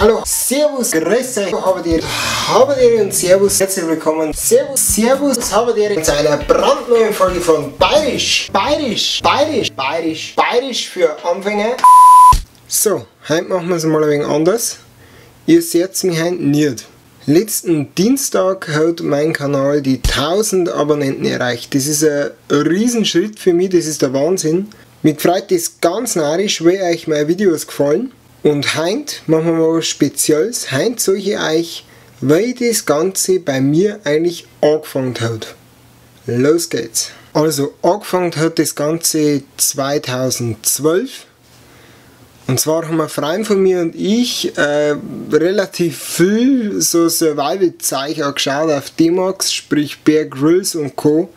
Hallo, Servus, grüß euch, habe die und Servus, herzlich willkommen, Servus, Servus, habe die zu einer brandneuen Folge von Bayerisch, Bayerisch, Bayerisch, Bayerisch, Bayerisch für Anfänger. So, heute machen wir es mal ein wenig anders. Ihr seht mich heute nicht. Letzten Dienstag hat mein Kanal die 1000 Abonnenten erreicht. Das ist ein Riesenschritt für mich, das ist der Wahnsinn. Mich freut das ganz narrisch, weil euch meine Videos gefallen. Und heute machen wir mal was Spezielles. Heute zeige ich euch, wie das Ganze bei mir eigentlich angefangen hat. Los geht's! Also angefangen hat das Ganze 2012. Und zwar haben ein Freund von mir und ich relativ viel so Survival-Zeug angeschaut auf D-Max, sprich Bear Grylls und Co.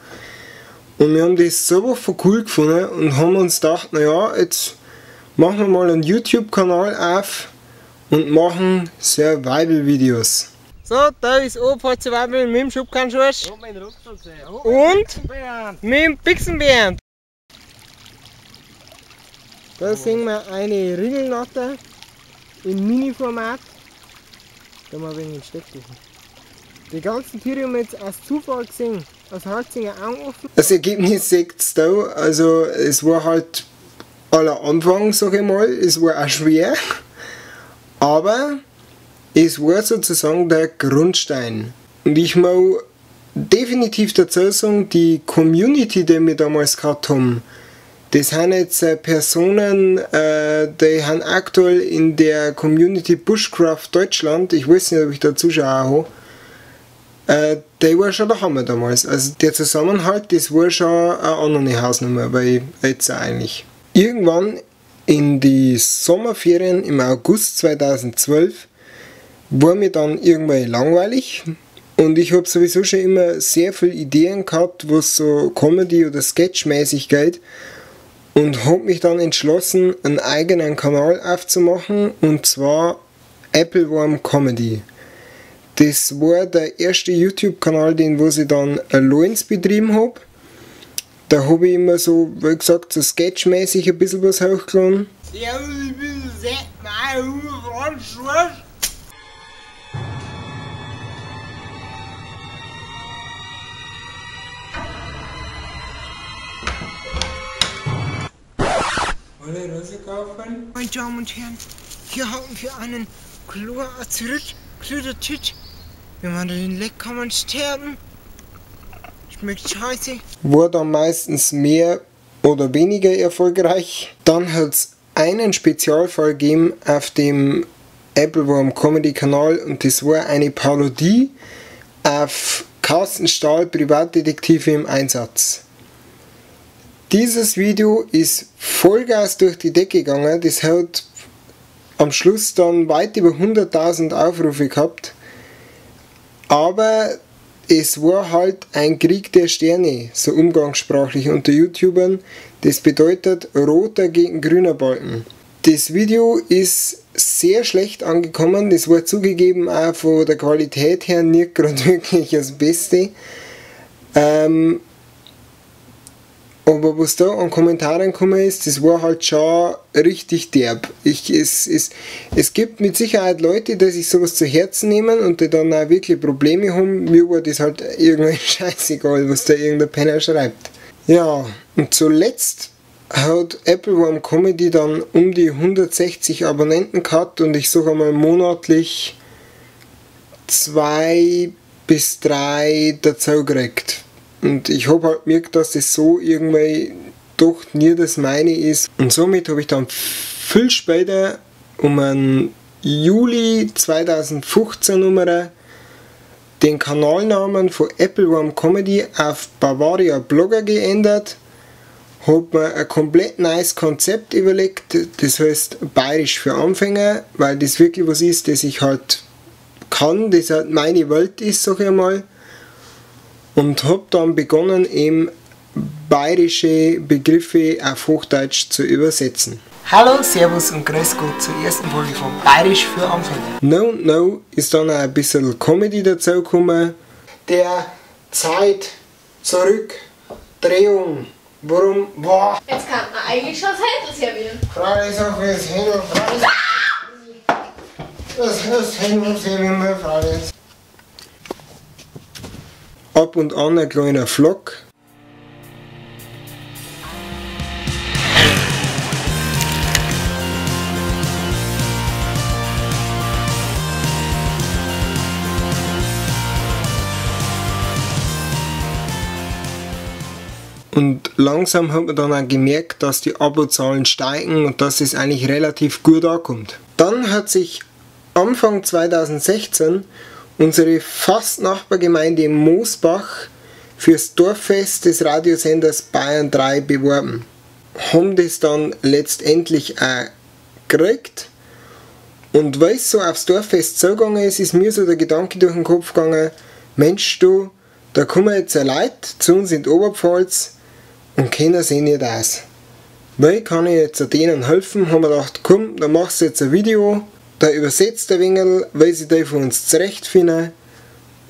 Und wir haben das so von cool gefunden und haben uns gedacht, naja, jetzt machen wir mal einen YouTube-Kanal auf und machen Survival-Videos. So, da ist Opa Survival mit dem Schubkarrenschorsch und mit dem Bixenbären. Da sehen wir eine Ringelnatter im Mini-Format. Da mal wegen den Steckdosen. Die ganzen Tiere haben wir jetzt aus Zufall gesehen. Aus Harzinger Augen offen. Das Ergebnis seht ihr da. Also es war halt aller Anfang, sag ich mal. Es war auch schwer. Aber es war sozusagen der Grundstein. Und ich muss definitiv dazu sagen, die Community, die wir damals gehabt haben, das sind jetzt Personen, die sind aktuell in der Community Bushcraft Deutschland, ich weiß nicht, ob ich da Zuschauer habe, die war schon der Hammer damals. Also der Zusammenhalt, das war schon eine andere Hausnummer, weil jetzt eigentlich. Irgendwann in die Sommerferien im August 2012 war mir dann irgendwann langweilig. Und ich habe sowieso schon immer sehr viele Ideen gehabt, was so Comedy- oder Sketch-mäßig geht. Und habe mich dann entschlossen, einen eigenen Kanal aufzumachen, und zwar Appleworm Comedy. Das war der erste YouTube-Kanal, den was ich dann allein betrieben habe. Da habe ich immer so, wie gesagt, so sketchmäßig ein bisschen was hochgeladen. Meine Damen und Herren, hier haben wir einen Chloracerit-Chloratit. Wenn man den leckt, kann man sterben. Schmeckt scheiße. War dann meistens mehr oder weniger erfolgreich. Dann hat es einen Spezialfall gegeben auf dem Appleworm Comedy Kanal und das war eine Parodie auf Carsten Stahl, Privatdetektive im Einsatz. Dieses Video ist Vollgas durch die Decke gegangen, das hat am Schluss dann weit über 100.000 Aufrufe gehabt, aber es war halt ein Krieg der Sterne, so umgangssprachlich unter YouTubern, das bedeutet roter gegen grüner Balken. Das Video ist sehr schlecht angekommen, das war zugegeben auch von der Qualität her nicht gerade wirklich das Beste. Aber was da an Kommentaren gekommen ist, das war halt schon richtig derb. Es gibt mit Sicherheit Leute, die sich sowas zu Herzen nehmen und die dann auch wirklich Probleme haben. Mir war das halt irgendwann scheißegal, was da irgendein Penner schreibt. Ja, und zuletzt hat Appleworm Comedy dann um die 160 Abonnenten gehabt und ich sage einmal monatlich 2 bis 3 dazu gekriegt. Und ich habe halt gemerkt, dass das so irgendwie doch nie das meine ist. Und somit habe ich dann viel später, um den Juli 2015 Nummer, den Kanalnamen von Appleworm Comedy auf Bavaria Blogger geändert. Habe mir ein komplett neues Konzept überlegt, das heißt Bayerisch für Anfänger, weil das wirklich was ist, das ich halt kann, das halt meine Welt ist, sag ich einmal. Und habe dann begonnen, eben bayerische Begriffe auf Hochdeutsch zu übersetzen. Hallo, Servus und Grüß Gott zur ersten Folge von Bayerisch für Anfänger. No und no ist dann auch ein bisschen Comedy dazu gekommen. Der Zeit, zurück, Drehung, warum, boah. Jetzt kann man eigentlich schon das Händel servieren. Frage ist auch fürs Händel, Frage. Ab und an ein kleiner Vlog. Und langsam hat man dann auch gemerkt, dass die Abozahlen steigen und dass es eigentlich relativ gut ankommt. Dann hat sich Anfang 2016 unsere fast Nachbargemeinde Moosbach fürs Dorffest des Radiosenders Bayern 3 beworben. Haben das dann letztendlich auch gekriegt. Und weil es so aufs Dorffest zugegangen ist, ist mir so der Gedanke durch den Kopf gegangen, Mensch du, da kommen jetzt Leute zu uns in die Oberpfalz und kennen sich nicht aus. Weil kann ich jetzt denen helfen, haben wir gedacht, komm, da machst du jetzt ein Video, da übersetzt der wenig, weil sie da von uns zurechtfinden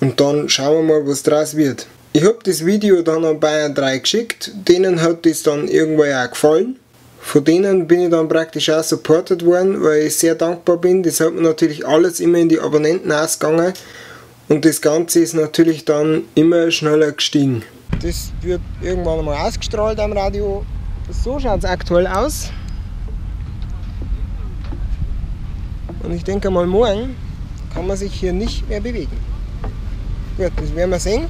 und dann schauen wir mal, was draus wird. Ich hab das Video dann an Bayern 3 geschickt, denen hat das dann irgendwann auch gefallen. Von denen bin ich dann praktisch auch supported worden, weil ich sehr dankbar bin. Das hat mir natürlich alles immer in die Abonnenten ausgegangen. Und das Ganze ist natürlich dann immer schneller gestiegen. Das wird irgendwann einmal ausgestrahlt am Radio. So schaut es aktuell aus. Und ich denke mal, morgen kann man sich hier nicht mehr bewegen. Gut, das werden wir sehen.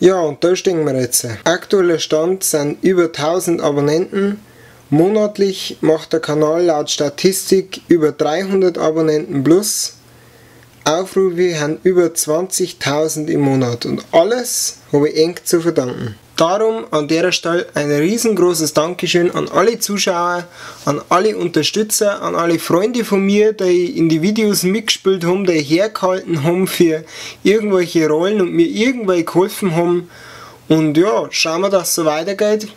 Ja, und da stehen wir jetzt. Aktueller Stand sind über 1000 Abonnenten. Monatlich macht der Kanal laut Statistik über 300 Abonnenten plus. Aufrufe haben über 20.000 im Monat und alles habe ich eng zu verdanken. Darum an der Stelle ein riesengroßes Dankeschön an alle Zuschauer, an alle Unterstützer, an alle Freunde von mir, die in die Videos mitgespielt haben, die hergehalten haben für irgendwelche Rollen und mir irgendwelche geholfen haben. Und ja, schauen wir, dass es so weitergeht.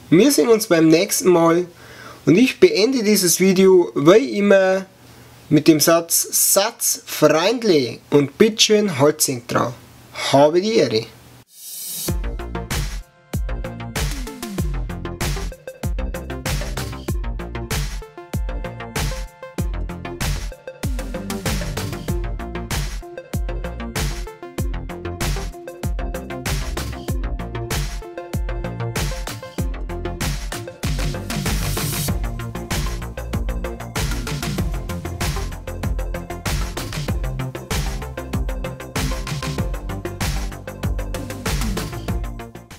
Wir sehen uns beim nächsten Mal und ich beende dieses Video wie immer mit dem Satz Satz freundlich und bitteschön Holzing dran. Habe die Ehre.